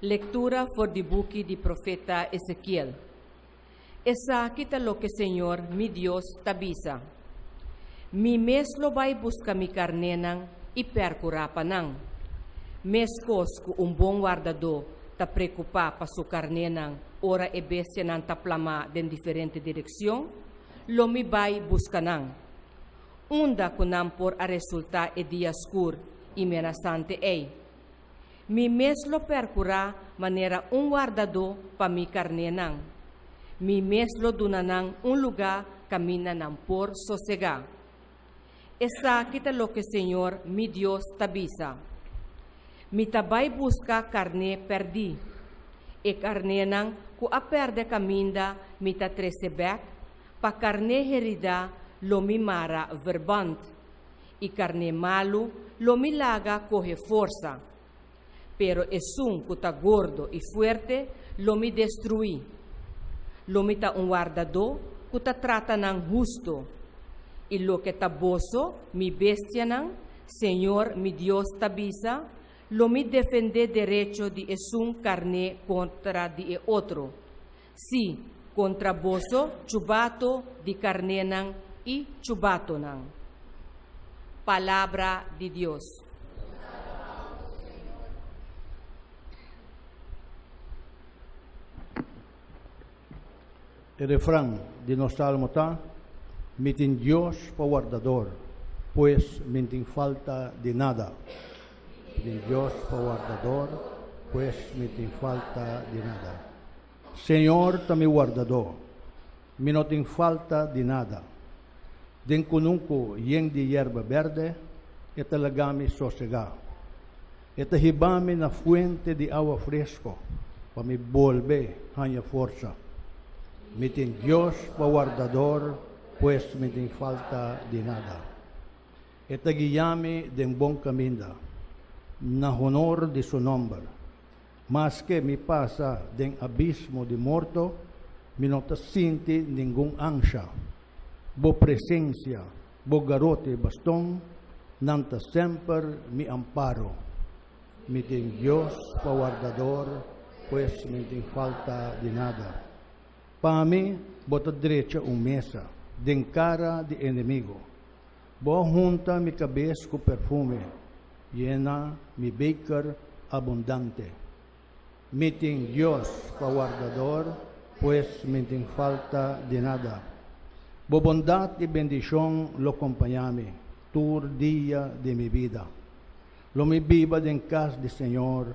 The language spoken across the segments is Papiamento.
Lektura for di buki di profeta Ezekiel. Esaki ta loke señor, mi Dios, ta bisa, Mi mes lo bai buska mi karnénan i pèrkurá pa nan. Meskos ku un bon wardadó ta preokupá pa su karnénan ora e bestianan ta plamá den diferente direkshon, lo mi bai buska nan. Unda ku nan por a resultá e dia skur i menasante ei? Mi mes lo perkurá manera un wardadó pa mi karnénan. Mi mes lo duna nan un lugá kaminda nan por sosegá. Esaki ta loke señor, mi Dios, ta bisa, Mi ta bai buska karné pèrdí. E karnénan ku a pèrdè kaminda mi ta trese bèk, pa karné heridá lo mi mara verbant. I karné malu lo mi laga kohe forsa, pero esun ku ta gordo i fuerte lo mi destruí. Lo mi ta un wardadó ku ta trata nan hustu. I loke ta boso, mi bestianan, señor mi Dios ta bisa, lo mi defendé derecho di esun karné kontra di e otro, Sí, kontra boso chubato di karnénan i chubatonan. Palabra di Dios. E refran di nos salmo ta, Mi tin Dios pa wardador, pues mi n'tin falta di nada. Mi tin Dios pa wardador, pues mi tin falta di nada. Señor ta mi wardadó, mi no tin falta di nada. Den kunuku yen di yerba bèrdè, e ta laga mi sosegá. E ta hiba mi na fuente di awa fresko pa mi bolbe haña forsa. Mi tin Dios pa wardador, pues mi tin falta di nada. E ta guia mi den bon kaminda, na honor di su nòmber. Maske mi pasa den abismo di morto, mi no ta sinti ningun ansha. Bo presensia, bo garoti i baston, nan ta semper mi amparo. Mi tin Dios pa wardador, pues mi n'tin falta di nada. Pa mi, bo ta drecha un mesa den kara di enemigo. Bo a hunta mi kabes ku perfume, yena mi beker abundante. Mi tin Dios pa wardador, pues mi n'tin falta di nada. Bo bondat i bendishon lo kompañá mi tur dia di mi bida. Lo mi biba den kas di Señor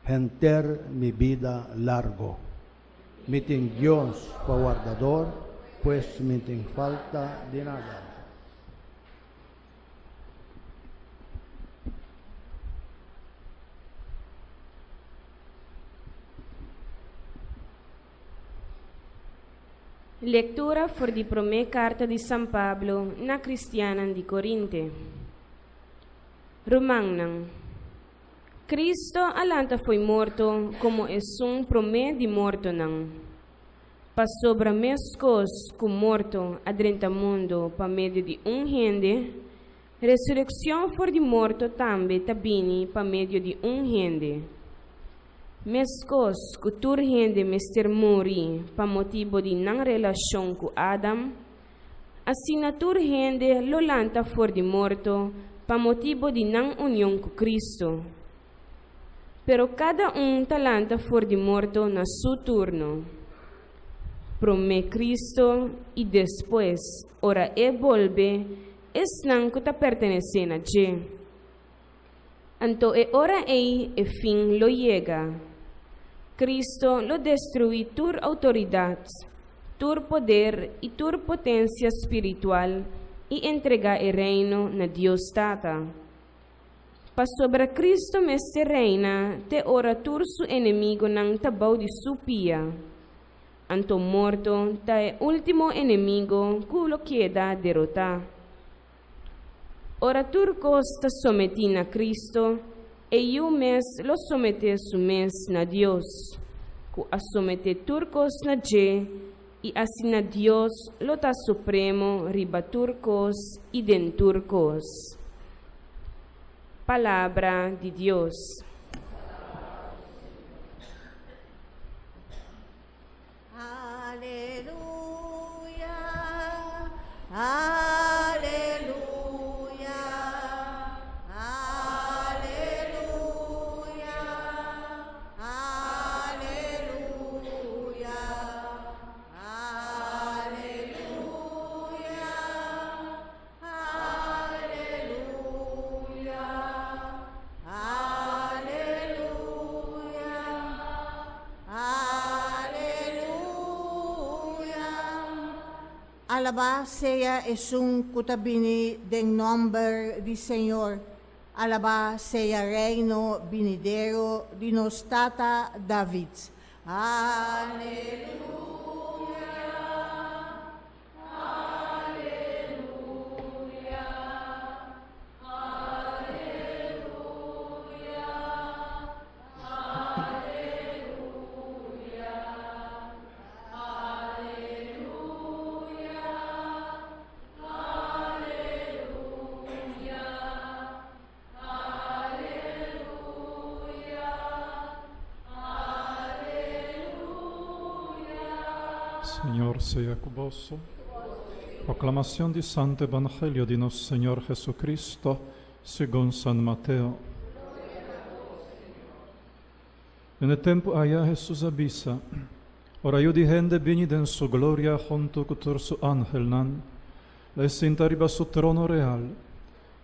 henter mi bida largo. Mi tin Dios pa wardador, pues mi n'tin falta di nada. Lektura for di promé karta di San Pablo na kristiannan di Korinte. Rumannan, Kristo a lanta fo'i morto komo esun promé di mortonan. Pasobra meskos ku morto a drenta mundu pa medio di un hende, resurekshon for di morto tambe ta bini pa medio di un hende. Meskos ku tur hende mester muri pa motibu di nan relashon ku Adam, asina tur hende lo lanta for di morto pa motibu di nan union ku Kristu. Pero kada un ta lanta for di morto na su turno, promé Kristu i despues, ora e bolbe, esnan ku ta pertenesé na dje. Anto e ora ei e fin lo yega. Kristu lo destruí tur outoridat, tur poder i tur potensia spiritual i entregá e Reino na Dios Tata. Pasobra Cristo mester reina te ora tur su enemigonan ta bou di su pia. Anto morto ta e último enemigo ku lo keda derotá. Ora tur kos ta sometí na Cristo, e Yu mes lo someté su mes na Dios, ku a someté tur kos na dje, i asina Dios lo ta supremo riba tur kos i den tur kos. Palabra di Dios. Aleluya, aleluya, aleluya, aleluya, aleluya, aleluya, aleluya, aleluya. Alabá sea esun ku ta bini den nòmber di Señor. Alabá sea reino binidero di nos tata David. Aleluya. Señor sea ku boso. Proclamación di Santo Evangelio di nos Señor Jesucristo, segun San Mateo. Den e tempu aya Hesus a bisa, Ora Yu di hende bini den su gloria huntu ku tur su angelnan, lo e sinta riba su trono real.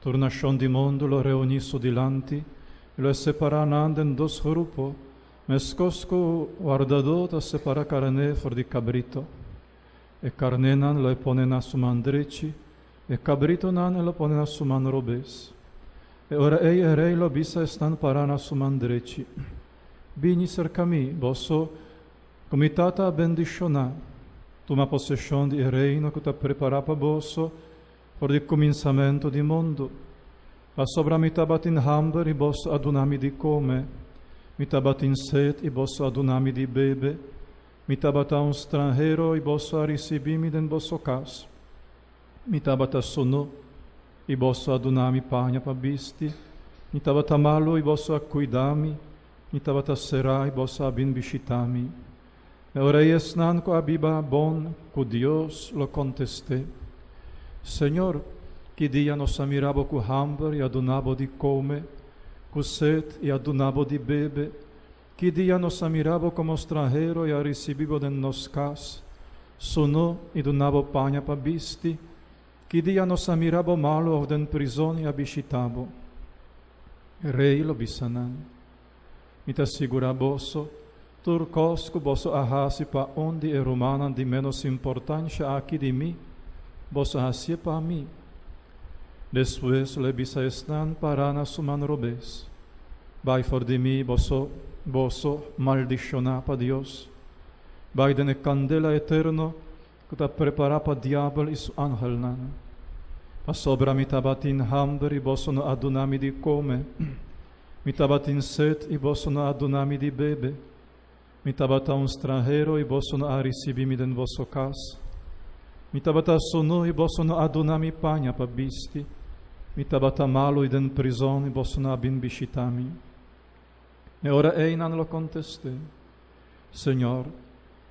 Tur nashon di mundu lo reuní su dilanti, i lo e separá nan den dos grupo, meskos ku wardadó ta separá karné for di kabrito. E karnénan lo e pone na su man drechi, e kabritonan e lo pone na su man robes. E ora ei e rei lo bisa esnan pará na su man drechi, Bini serka mi, boso, ku mi Tata a bendishoná, tuma poseshon di e reino ku ta prepará pa boso for di kuminsamentu di mundu. Pasobra mi tabatin hamber i boso a duna mi di kome, mi tabatin set i boso a duna mi di bebe, mi tabata un stranhero i boso a risibí mi den boso kas. Mi tabata sunú, i boso a duna mi paña pa bisti, mi tabata malu, i boso a kuida mi, mi tabata será, i boso a bin bishitá mi. E ora ei esnan ku a biba bon ku Dios lo kontest'é, Señor, ki dia nos a mira bo ku hamber i a duna bo di kome, ku set i a duna bo di bebe? Ki dia nos a mira bo komo stranhero i a risibí bo den nos kas, sunú i duna bo paña pa bisti? Ki dia nos a mira bo malu òf den prizon i a bishitá bo? E rei lo bisa nan, Mi ta sigurá boso, tur kos ku boso a hasi pa un di e rumannan di ménos importansha aki di mi, boso a hasié pa mi. Despues lo e bisa esnan pará na su man robes, Bai for di mi, boso, boso maldishoná pa Dios. Bai den e kandela eterno ku ta prepará pa diabel i su angelnan. Pasobra mi tabatin hamber i boso no a duna mi di kome, mi tabatin set i boso no a duna mi di bebe. Mi tabata un stranhero i boso no a risibí mi den boso kas. Mi tabata sunú i boso no a duna mi paña pa bisti. Mi tabata malu i den prizon i boso no a bin bishitá mi. E ora ei nan lo kontest'é, Señor,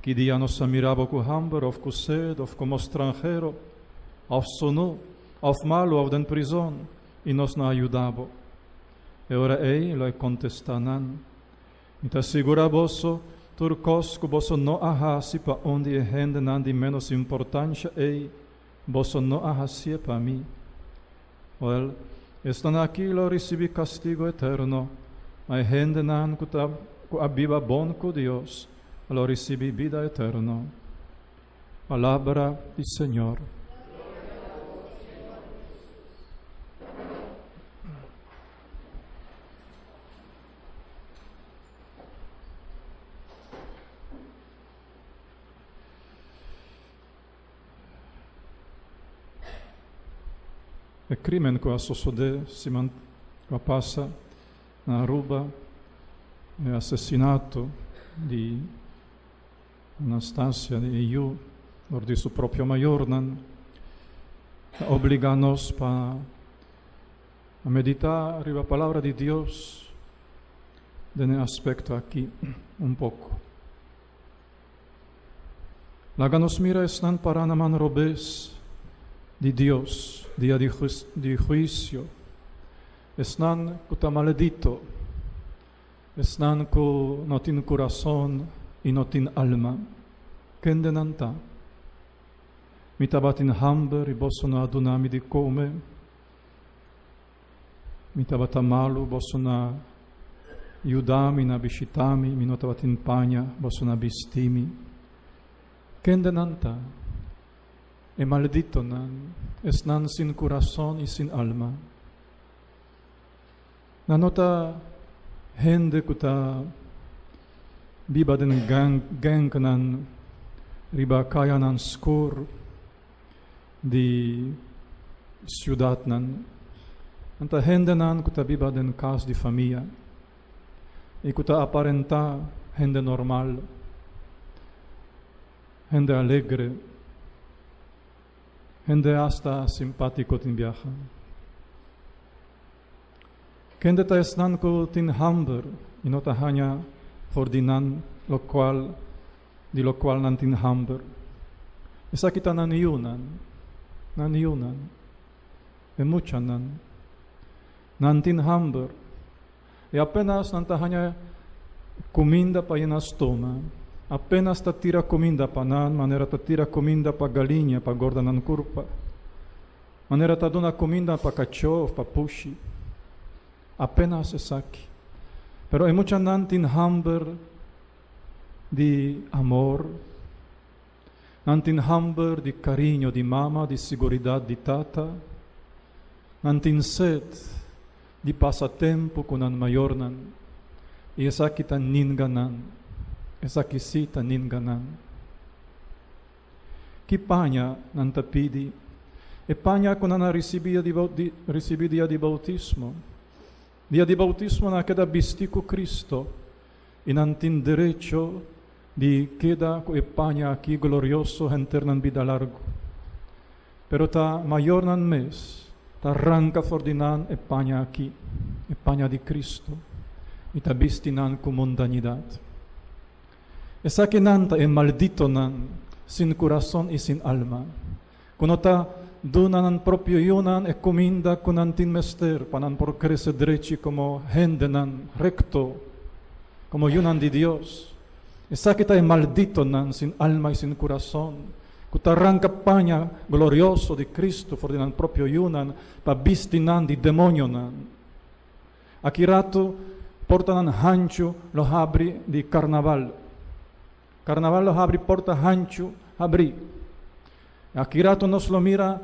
ki dia nos a mira bo ku hamber òf ku sed òf komo stranhero òf sunú òf malu òf den prizon i nos no a yuda bo? E ora ei lo e kontestá nan, Mi ta sigurá boso, tur kos ku boso no a hasi pa un di e hendenan di ménos importansha ei, boso no a hasié pa mi. Wèl, esnan akí lo risibí kastigu eterno, ma e hendenan ku ta ku a biba bon ku Dios lo risibí bida eterno. Palabra di Señor. E crimen cu a sosode siman cu a pasa na Aruba, e asesinato di Anastasia di e yu dor di su propio mayornan, ta obliga nos pa. A meditá riba palabra di Dios den e aspekto aki un poko. Laga nos mira esnan pará na man robes di Dios dia di di huisio, esnan ku ta maledito, esnan ku no tin kurason i no tin alma. Kende nan ta? Mi tabatin hamber i boso no a duna mi di kome. Mi tabata malu, boso no a yuda mi, no a bishitá mi, mi no tabatin paña, boso no a bisti mi. Kende nan ta? E malditonan, esnan sin kurason i sin alma. Nan no ta hende ku ta biba den gèngnan riba kayanan skur di siudatnan. Nan ta hendenan ku ta biba den kas di famia i ku ta aparentá hende normal, hende alegre. Hende asta simpátiko tin biaha. Kende ta esnan ku tin hamber i no ta haña for di nan lokual di lokual nan tin hamber? Esaki ta nan yunan, nan yunan, e muchanan. Nan tin hamber I apenas nan ta haña kuminda pa yena stoma, apenas ta tira kuminda pa nan manera ta tira kuminda pa galiña pa gorda nan kurpa, manera ta duna kuminda pa kachó òf pa pushi. Apenas esaki. Pero e muchanan tin hamber di amor, nan tin hamber di kariño di mama, di siguridat di tata, nan tin set di pasa tempu ku nan mayornan, i esaki ta ninga nan, esaki sí ta ninga nan. Ki paña nan ta pidi? E paña ku nan a risibí di risibí dia di boutismo. Dia di boutismo nan a keda bistí ku Cristo, i nan tin derecho di keda ku e paña aki glorioso henter nan bida largu. Pero ta mayornan mes ta ranka for di nan e paña aki, e paña di Cristo, i ta bisti nan ku mundañidat. Esakinan ta e malditonan sin kurason i sin alma, ku no ta duna nan propio yunan e kuminda ku nan tin mester pa nan por krese drechi komo hendenan rekto, komo yunan di Dios. Esaki ta e malditonan sin alma i sin kurason, ku ta ranka paña glorioso di Cristo for di nan propio yunan pa bisti nan di demonionan. Aki ratu portanan hanchu lo habri di karnaval. Karnaval lo habri porta hanchu habrí. Aki ratu nos lo mira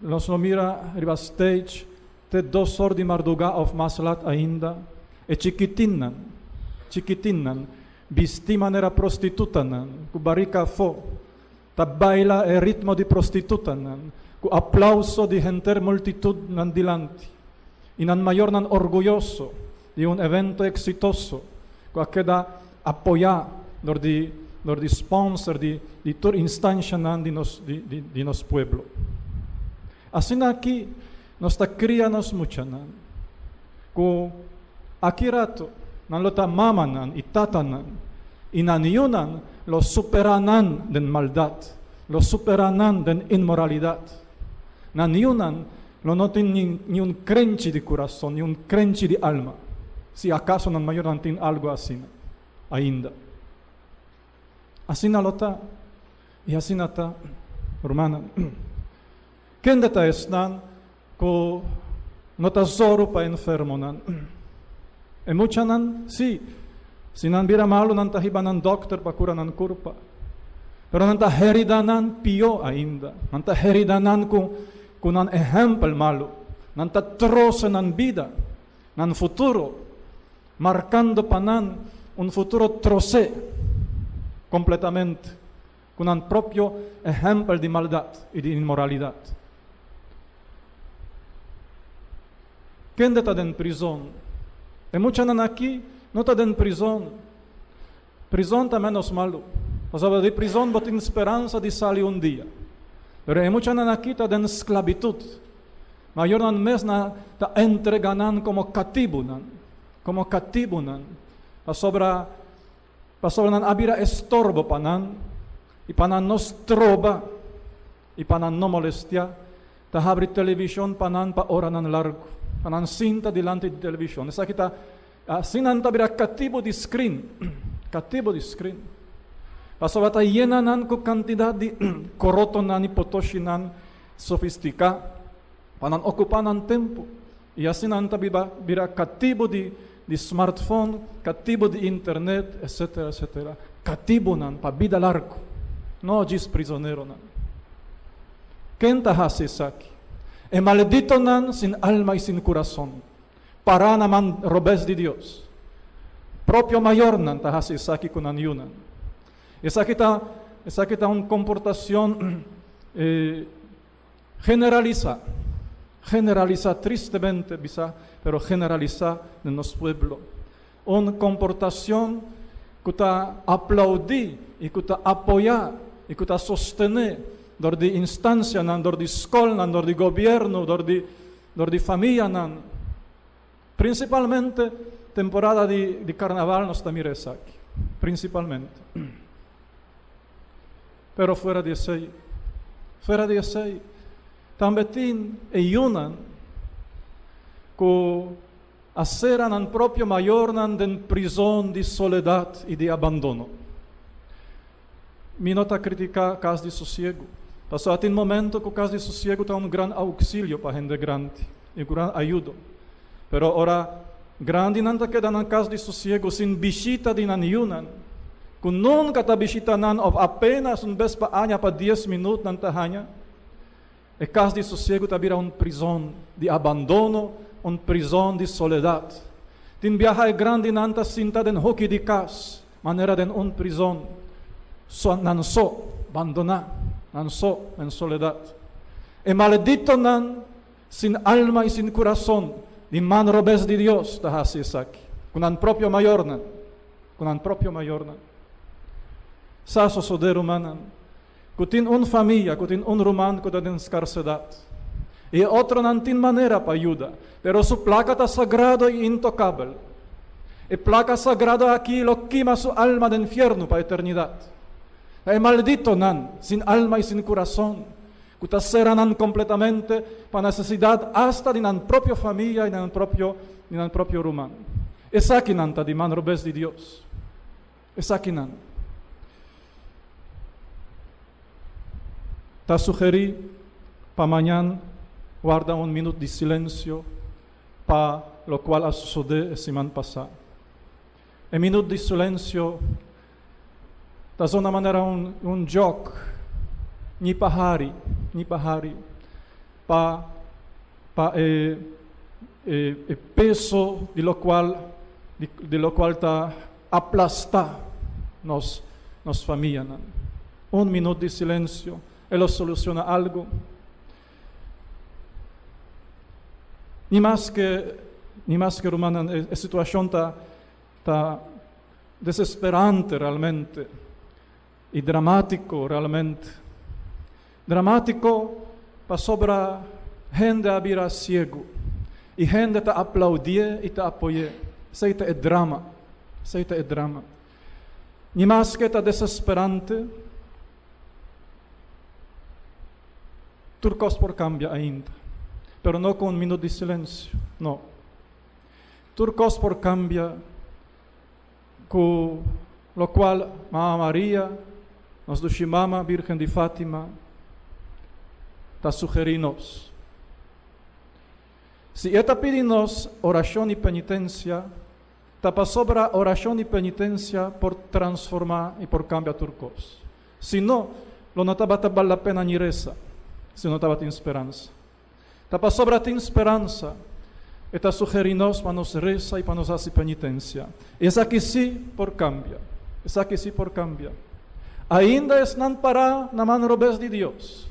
nos lo mira riba stage te dos or di mardugá òf mas lat ainda e chikitinnan chikitinnan Bisti manera prostitutanan, ku barika afó, ta baila e ritmo di prostitutanan, ku aplauso di henter multitut nan dilanti, i nan mayornan orguyoso di un evento eksitoso ku a keda apoyá dor di dor di sponsor di di tur instanshanan di nos di di di nos pueblo. Asina aki nos ta kria nos muchanan ku Aki rato nan lo ta mamanan i tatanan, i nan yunan lo superá nan den maldat, lo superá nan den inmoralidat. Nan yunan lo no tin ni un krenchi di kurason, ni un krenchi di alma, si akaso nan mayornan tin algu asina ainda. Asina lo ta, i asina ta, rumannan. Kende ta esnan ku no ta zoru pa enfermonan? E muchanan, sí, si nan bira malu nan ta hiba nan dòkter pa kura nan kurpa. Pero nan ta herida nan pió ainda. Nan ta herida nan ku ku nan ehèmpel malu. Nan ta trose nan bida, nan futuro, markando pa nan un futuro trosé kompletamente. Ku nan propio ehèmpel di maldat i di inmoralidat. Kende ta den prizon? E muchanan aki no ta den prizon. Prizon ta ménos malu, pasobra di prizon bo tin speransa di sali un dia. Pero e muchanan aki ta den sklabitut. Mayornan mes na ta entrega nan komo katibunan, komo katibunan, pasobra pasobra nan a bira estorbo pa nan i pa nan no stroba i pa nan no molestiá. Ta habri televishon pa nan pa oranan largu, pa nan sinta dilanti di televishon. Esaki ta asina nan ta bira katibu di skrin, katibu di skrin. Pasobra ta yena nan ku kantidat di korotonan i potoshinan sofistiká pa nan okupá nan tempu. I asina nan ta biba bira katibu di di smartphone, katibu di internet, etsetera, etsetera. Katibunan pa bida largu, no djis prizoneronan. Ken ta hasi esaki? E malditonan sin alma i sin kurason, pará na man robes di Dios. Propio mayornan ta hasi esaki ku nan yunan. Esaki ta esaki ta un komportashon Generalisá. Generalisá, tristemente bisá, pero generalisá den nos pueblo. Un komportashon ku ta aplaudí i ku ta apoyá i ku ta sostené dor di instansianan, dor di skolnan, dor di gobièrnu, dor di dor di famianan. Prinsipalmente temporada di di karnaval nos ta mira esaki, prinsipalmente. Pero fuera di esei, fuera di esei, tambe tin e yunan ku a sera nan propio mayornan den prizon di soledat i di abandono. Mi no ta kritiká Kas di Sosiegu, pasobra tin momento ku Kas di Sosiegu ta un gran ouksilio pa hende grandi i un gran ayudo. Pero ora grandinan ta keda nan kas di sosiegu sin bishita di nan yunan, ku nunka ta bishita nan òf apenas un bes pa aña pa dies minut nan ta haña, e kas di sosiegu ta bira un prizon di abandono, un prizon di soledat. Tin biaha e grandinan ta sinta den hoki di kas, manera den un prizon, so nan so, bandoná, nan so den soledat. E malditonan Sin alma i sin kurason, di man robes di Dios ta hasi esaki, ku nan propio mayornan, ku nan propio mayornan. Sa sosodé, rumannan, ku tin un famia, ku tin un ruman ku ta den skarsedat, i e otronan tin manera pa yuda, pero su plaka ta sagrado i intokabel. E plaka sagrado aki lo kima su alma den fiernu pa eternidat. Ta e malditonan, sin alma i sin kurason, ku ta sera nan kompletamente pa nesesidat asta di nan propio famia i nan propio di nan propio ruman. Esakinan ta di man robes di Dios. Esakinan. Ta sugerí pa mañan warda un minut di silensio pa lokual a sosodé e siman pasá. E minut di silensio Ta zona manera un un jòk, ni pa hari, ni pa hari, pa pa e e e peso di lokual di di lokual ta aplastá nos nos famianan. Un minut di silensio e lo soluciona algu? Ni maske ni maske rumannan e e situacion ta ta Desesperante realmente i dramátiko realmente. Dramátiko pasobra hende a bira siegu i hende ta aplaudié i ta apoy'é. Esei ta e drama. Esei ta e drama. Ni maske ta desesperante, tur kos por kambia ainda. Pero no ku un minut di silensio, no. Tur kos por kambia ku lokual Mama Maria, nos dushi Mama Birgen di Fatima, ta sugerí nos. Si e ta pidi nos orashon i penitensia, ta pasobra orashon i penitensia por transformá i por kambia tur kos. Si no, lo no tabata bal la pena ni resa, si no tabatin speransa. Ta pasobra tin speransa, e ta sugerí nos pa nos resa i pa nos hasi penitensia. Esaki sí por kambia. Esaki sí por kambia. Ainda esnan pará na man robes di Dios,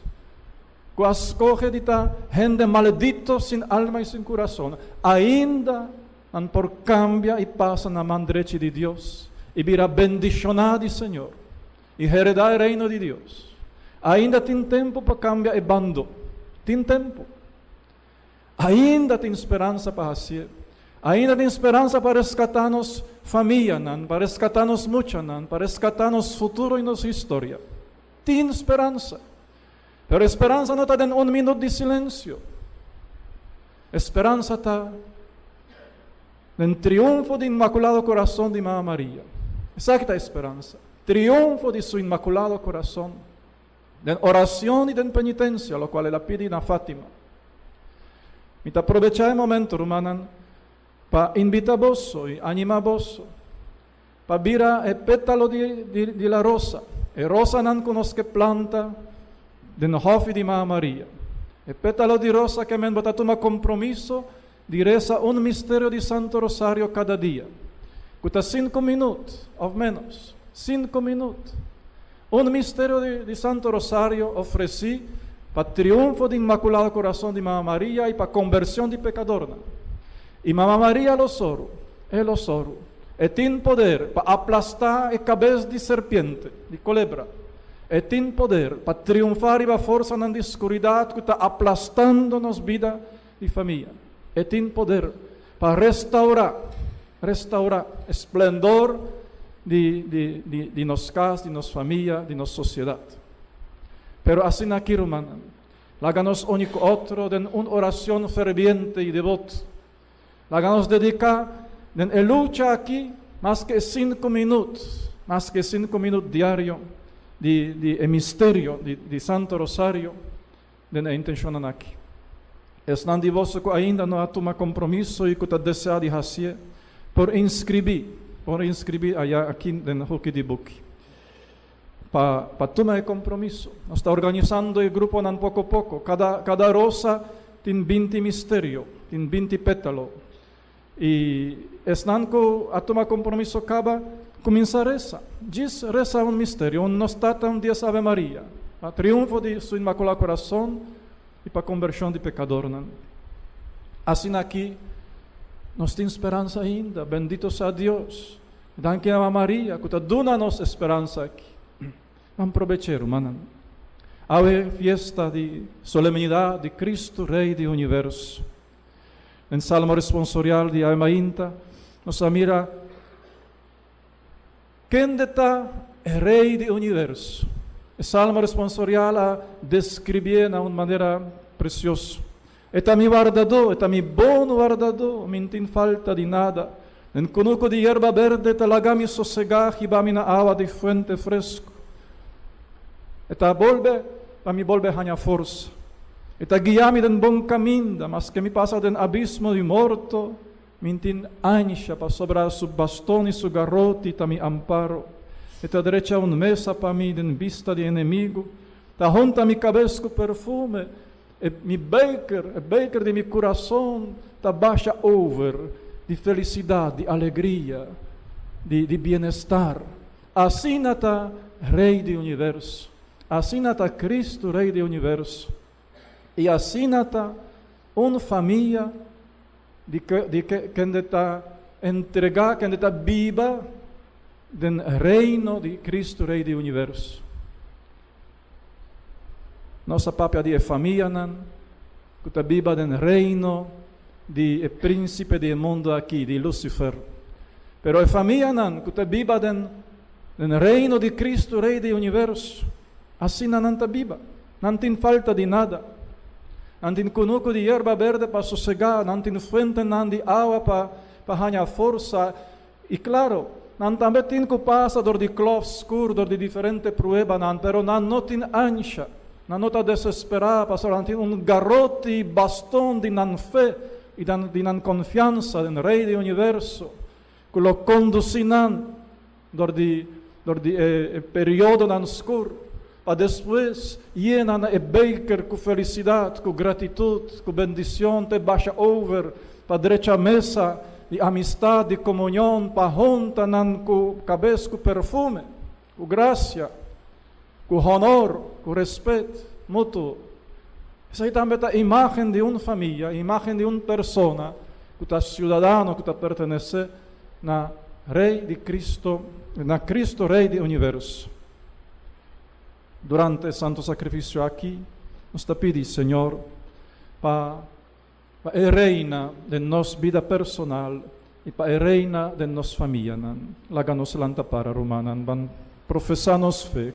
ku a skohe di ta hende maldito sin alma i sin kurason, ainda nan por kambia i pasa na man drechi di Dios i bira bendishoná di Señor. I heredá e Reino di Dios. Ainda tin tempu pa kambia e bando. Tin tempu. Ainda tin speransa pa hasi. Ainda tin speransa pa reskatá nos famianan, pa reskatá nos muchanan, pa reskatá nos futuro i nos historia. Tin speransa. Pero e speransa no ta den un minut di silensio. E speransa ta den triunfo di Inmakulado Kurason di Mama Maria. Esaki ta e speransa. Triunfo di su Inmakulado Kurason. Den oracion y den penitencia, locual el a pidi na Fatima. Mi ta probecha e momento, rumannan, pa invita boso y anima boso pa bira e petalo di, di, di la rosa, e rosanan cu nos ke planta den hofi di Mama Maria. E petalo di rosa ke men bo ta tuma compromiso di reza un misterio di Santo Rosario cada dia, cu ta cinco minuut of menos, cinco minuut. Un misterio di, di Santo Rosario ofreci pa triunfo di Inmaculado Corazon di Mama Maria y pa conversion di pecadornan. Y Mama Maria lo soru, e lo soru. E tin poder pa aplasta e cabes di serpiente, di colebra. E tin poder pa triunfa riba forsanan di scuridad cu ta aplastando nos bida di famia. E tin poder pa restaurá, restaurá e splendor di, di, di, di nos kas, di nos famia, di nos sosiedat. Pero asina aki, rumannan, laga nos uni ku otro den un oracion ferviente i devot. Laga nos dediká den e lucha aki maske e sinku minut, maske e sinku minut diario di, di e misterio di, di Santo Rosario den e intenshonnan aki. Esnan di boso ku ainda no a tuma kompromiso i ku ta deseá di hasié, por inskribí, por inskribí ayá aki den hoki di buki pa pa tuma e kompromiso. Nos ta organisando e gruponan poko poko. Kada kada rosa tin 20 misterio, tin 20 pétalo. I esnan ku a tuma kompromiso kaba, kuminsá resa. Djis resa un misterio, un Nos Tata, un Dies Ave Maria, pa triunfo di Su Inmakulado Kurason i pa kombershon di pekadornan. Asina aki nos tin speransa ainda. Bendito sea Dios. Danki na Mama Maria ku ta duna nos e speransa aki. Ban probech'é, rumannan. Awe fiesta di solemnidat di Kristu Rei di universo. Den Salmo responsorial di awe mainta, nos a mira kende ta e Rei di universo. E Salmo responsorial a deskribié na un manera presioso. E ta mi wardadó, e ta mi bon wardadó, mi n'tin falta di nada. Den kunuku di yerba berde ta laga mi sosegá, hiba mi na awa di fuente fresku. E ta bolbe pa mi bolbe haña forsa. E ta guia mi den bon kaminda, maske mi pasa den abismo di morto, mi n'tin ansha, pasobra su baston i su garoti ta mi amparo. E ta drecha un mesa pa mi den bista di enemigu, ta hunta mi kabes ku perfume, e mi beker, e beker di mi kurason ta basha over di felisidat, di alegria, di di bienestar. Asina ta Rei di universo. Asina ta Cristo Rei di universo. I asina ta un famia di di kende ta entregá, kende ta biba den Reino di Cristo Rei di universo. Nos a papia di e famianan ku ta biba den reino di e prínsipe di e mundu aki, di Lucifer. Pero e famianan ku ta biba den den reino di Cristo, Rei di universo, asina nan ta biba. Nan tin falta di nada. Nan tin kunuku di yerba berde pa sosegá, nan tin fuentenan di awa pa pa haña forsa. I klaro, nan tambe tin ku pasa dor di klòf skur, dor di diferente pruebanan, pero nan no tin ansha, nan no ta desesperá, pasobra nan tin un garoti baston di nan fe i di nan konfiansa den Rei di universo, ku lo kondusí nan dor di dor di e periodonan skur, pa despues yena na e beker ku felisidat, ku gratitut, ku bendicion te basha over pa drecha mesa di amistad, di comunion, pa hunta nan ku kabes ku perfume, ku gracia, ku honor, ku respet mutuo. Esei tambe ta imagen di un famia, imagen di un persona ku ta ciudadano, ku ta pertenece na Rey di Cristo, na Cristo Rey di universo. Durante e Santo Sacrificio aki, nos ta pidi Señor pa. Pa e reina den nos bida personal i pa e reina den nos famianan. Laga nos lanta para, rumannan, ban profesá nos fe.